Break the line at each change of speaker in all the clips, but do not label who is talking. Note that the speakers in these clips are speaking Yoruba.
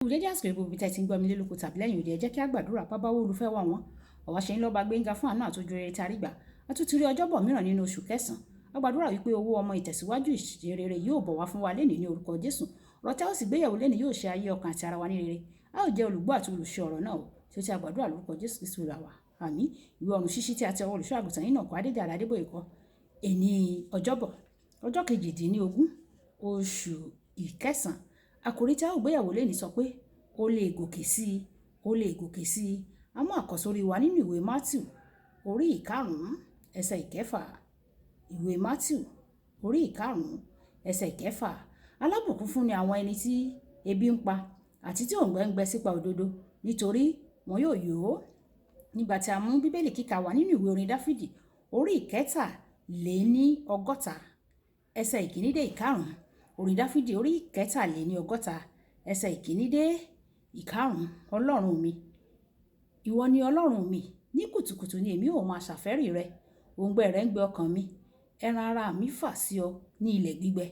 Kú dédé àsìkò yìí gbogbo ibi tẹ́ ti ń gbọ́ mi lé lóko tàbí lẹ́yìn odi, ẹ jẹ́ kí a gbàdúrà. Bàbá wa, olùfẹ́ wa wọ́n. Àwa ṣe ń lọ́ba gbéńga fún àánú àti ojú rere tí a rí gbà. A tún ti rí ọjọ́bọ̀ mìíràn nínú oṣù kẹsàn-án. A gbàdúrà wípé owó ọmọ ìtẹ̀síwájú ìṣe rere yóò bọ̀ wá fún wa lénìí ní orúkọ Jésù. Ọ̀rọ̀ tí a ó sì gbéyẹ̀wò lénìí yóò ṣe ayé, ọkàn àti ara wa ní rere. A ó jẹ́ olùgbọ́ àti olùṣe ọ̀rọ̀ náà o. Tí ó ti a gbàdúrà lórúkọ Jésù Kristi Olúwa wa. Àmín. Ìwé ọ̀run ṣíṣí tí a ti ọwọ́ olùṣọ́ àgùntàn yìí náà kọ́ Adéjàre Adébóyè kọ. Èní ọjọ́bọ̀, ọjọ́ 18, oṣù ìkẹsàn-án. Àkòrí tí a ó gbéyẹ̀wò lénìí sọ pé ó lè gòkè sí i, ó lè gòkè sí i. A mú àkọ́sórí wa nínú ìwé Matthew orí 5, ẹsẹ̀ 6. Ìwé Matthew orí 5, ẹsẹ̀ 6. Alábùkún fún ni àwọn ẹni tí ebi ń pa àti tí òǹgbẹ ń gbẹ sípa òdodo, nítorí wọn yóò yó. Nígbà tí a mú Bíbélì kíkà wá nínú ìwé orin Dáfídì orí 63, ẹsẹ̀ 1 dé 5. Orin Dáfídì orí 63, ẹsẹ̀ 1 dé 5. Ọlọ́run mi, ìwọ ni Ọlọ́run mi, ní kùtùkùtù ni èmi ó máa ṣàfẹ́rí rẹ. Òǹgbẹ rẹ ń gbẹ ọkàn mi, ẹran ara mi fà sí ọ ní ilẹ̀ gbígbẹ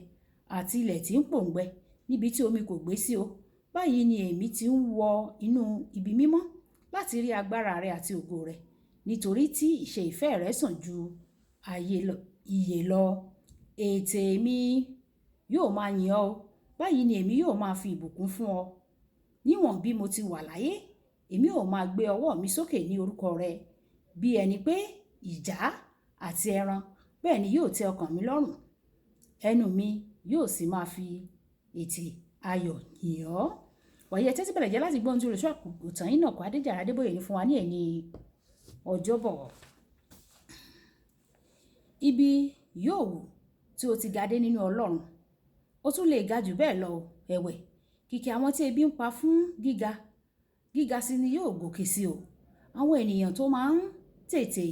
àti ilẹ̀ tí ń pòǹgbẹ, níbi tí omi kò gbé sí o. Báyìí ni èmi ti ń wọ inú ibi mímọ́ láti rí agbára rẹ àti ògo rẹ, nítorí tí ìṣe ìfẹ́ rẹ sàn ju ayé lọ, ìyè lọ. Ètè mi yóò máa yìn ọ́. Báyìí ni èmi yóò máa fi ìbùkún fún ọ. Níwọ̀n bí mo ti wà láyé, èmi ó máa gbé ọwọ́ mi sókè ní orúkọ rẹ. Bí ẹni pé ìjà àti ẹran, bẹ́ẹ̀ ni yóò tẹ́ ọkàn mi lọ́rùn. Ẹnu mi yóò sì máa fi ètè ayọ̀ yìn ọ́. Wàyí, ẹ tẹ́tí bẹ̀rẹ̀ jẹ́ láti gbọ́ ohun tí olùṣọ́ àgùntàn yìí náà kọ́ Adéjàre Adébóyè ní fún wa ní èní ọjọ́bọ̀. Ibi yóò wù tí o ti ga dé nínú Ọlọ́run, ó tún lè ga jù bẹ́ẹ̀ lọ ẹ̀wẹ̀. Kìkì àwọn tí ebi ń pa fún gíga, gíga sí ni yóò gòkè sí o. Àwọn ènìyàn tó máa ń tètè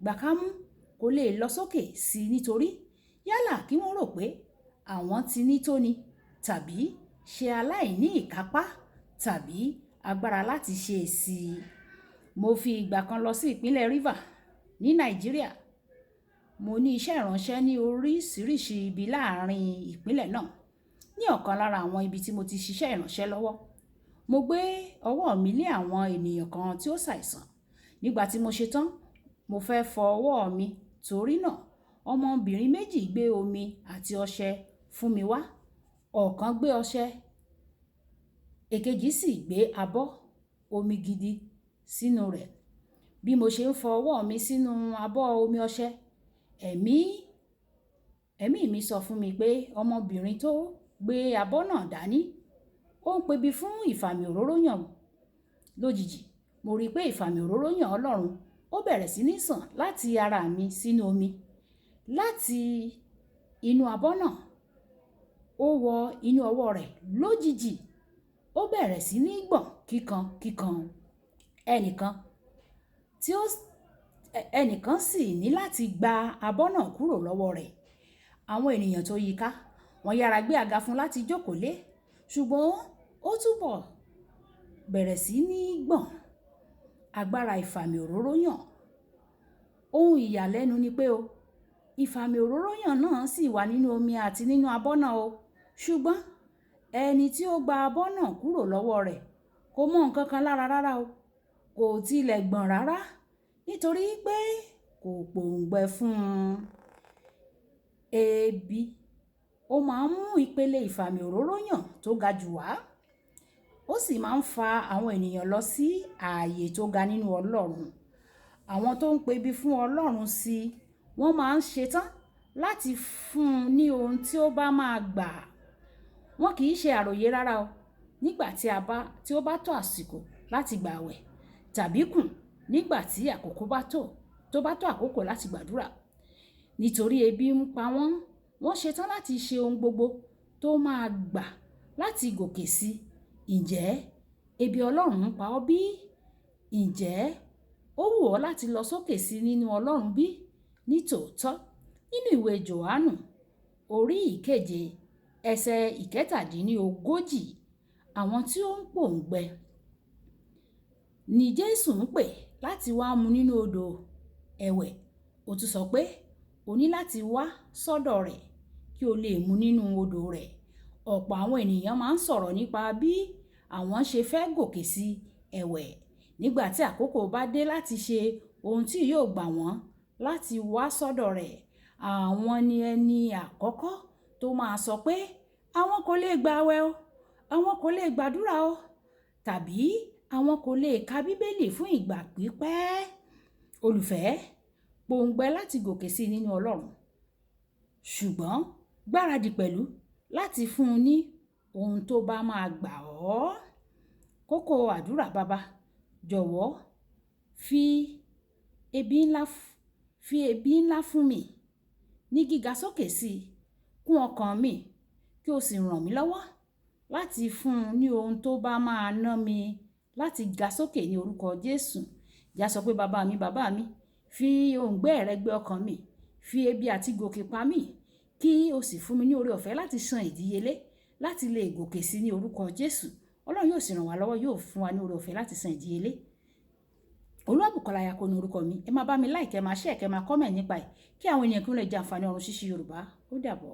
gbákámú kò lè lọ sókè sí nítorí yálà kí wọ́n rò pé àwọn ti ní tóni tàbí ṣe aláìní ìkápá tàbí agbára láti ṣe sí i. Mo fi ìgbà kan lọ sí ìpínlẹ̀ River ní Nàìjíríà. Mo ní iṣẹ́ ìránṣẹ́ ní oríṣiríṣi ibi láàárín ìpínlẹ̀ náà. Ní ọ̀kan lára àwọn ibi tí mo ti ṣiṣẹ́ ìránṣẹ́ lọ́wọ́, mo gbé ọwọ́ mi lé àwọn ènìyàn kan tí ó ṣàìsàn. Nígbà tí mo ṣe tán, mo fẹ́ fọ ọwọ́ mi, torí náà ọmọbìnrin méjì gbé omi àti ọṣẹ fún mi wá. Ọ̀kan gbé ọṣẹ, èkejì sì gbé abọ́ omi gidi sínú rẹ̀. Bí mo ṣe ń fọ ọwọ́ mi sínú abọ́ omi ọṣẹ, ẹ̀mí mi sọ fún mi pé ọmọbìnrin tó gbé abọ́ náà dání, ó ń pebi fún ìfàmì òróró yàn. Lójijì, mo rí pé ìfàmì òróró yàn Ọlọ́run ó bẹ̀rẹ̀ sí ní sàn láti ara mi sínú omi. Láti inú abọ́ náà, ó wọ inú ọwọ́ rẹ̀ lójijì. Ó bẹ̀rẹ̀ sí ní gbọ̀n kíkan kíkan. Ẹnìkan sì ní láti gba abọ́ náà kúrò lọ́wọ́ rẹ̀. Àwọn ènìyàn tó yíká, wọ́n yára gbé àga fún un láti jókòó lé, ṣùgbọ́n ó túbọ̀ bẹ̀rẹ̀ sí ní gbọ̀n. Agbára ìfàmì òróró yàn. Ohun ìyàlẹ́nu ni pé o, ìfàmì òróró yàn náà sì wà nínú omi àti nínú abọ́ náà o. Ṣùgbọ́n ẹni tí ó gba abọ́ náà kúrò lọ́wọ́ rẹ̀ kò mọ nǹkan kan lára rárá o. Kò tilẹ̀ gbọ̀n rárá, nítorí pé kò pòǹgbẹ fún un. Ebi ó máa ń mú ìpele ìfàmì òróró yàn tó ga jù wá. Ó sì máa ń fa àwọn ènìyàn lọ sí ààyè tó ga nínú Ọlọ́run. Àwọn tó ń pebi fún Ọlọ́run sí, wọ́n máa ń ṣe tán láti fún un ní ohun tí ó bá máa gbà. Wọn kì í ṣe àròyé rárá o. Nígbà tí ó bá tó àsìkò láti gbà àwẹ̀ tàbí kùn nígbà tí àkókò bá tó, tó bá tó àkókò láti gbàdúrà. Nítorí ebi ń pa wọ́n, wọ́n ṣe tán láti ṣe ohun gbogbo tó máa gbà láti gòkè sí. Ǹjẹ́ ebi Ọlọ́run ń pa ọ́ bí? Ǹjẹ́ ó wù ọ́ láti lọ sókè sí nínú Ọlọ́run bí? Ní tòótọ́, nínú ìwé Jòhánù orí 7, ẹsẹ̀ 37, àwọn tí ó ń pòǹgbẹ ni Jésù ń pè láti wá mu nínú odò ẹ̀wẹ̀. Ó tún sọ pé o ní láti wá sọ́dọ̀ rẹ̀ kí o lè mu nínú odò rẹ̀. Ọ̀pọ̀ àwọn ènìyàn máa ń sọ̀rọ̀ nípa bí àwọn ṣe fẹ́ gòkè sí ẹ̀wẹ̀. Nígbà tí àkókò bá dé láti ṣe ohun tí yóò gbà wọ́n láti wá sọ́dọ̀ rẹ̀, àwọn ni ẹni àkọ́kọ́ tó máa sọ pé àwọn kò lè gbààwẹ̀ o, àwọn kò lè gbàdúrà o, tàbí àwọn kò lè ka Bíbélì fún ìgbà pípẹ́. Olùfẹ́, pòǹgbẹ láti gòkè sí nínú Ọlọ́run, ṣùgbọ́n gbáradì pẹ̀lú láti fún un ní ohun tó bá máa gbà ọ́. Kókó àdúrà: Baba, jọ̀wọ́ fi ebi ńlá fún mi ní gíga sókè sí i kún ọkàn mi, kí o sì ràn mí lọ́wọ́ láti fún un ní ohun tó bá máa ná mi láti ga sókè ní orúkọ Jésù. Já sọ pé, "Bàbá mi, bàbá mi, fi òǹgbẹ rẹ gbé ọkàn mi, fi ebi àti gòkè pa mí, kí o sì fún mi ní oore ọ̀fẹ́ láti san ìdíyelé láti lè gòkè sí ní orúkọ Jésù." Ọlọ́run yóò sì ràn wá lọ́wọ́, yóò fún wa ní oore ọ̀fẹ́ láti san ìdíyelé. Olúwàbùkọ́lá Ayako ní orúkọ mi. Ẹ máa bá mi like, ẹ máa share, kẹ́ máa comment nípa ẹ̀, kí àwọn ènìyàn kí wọ́n lè jẹ àǹfààní ọ̀run ṣíṣí Yorùbá. Ó dàbọ̀.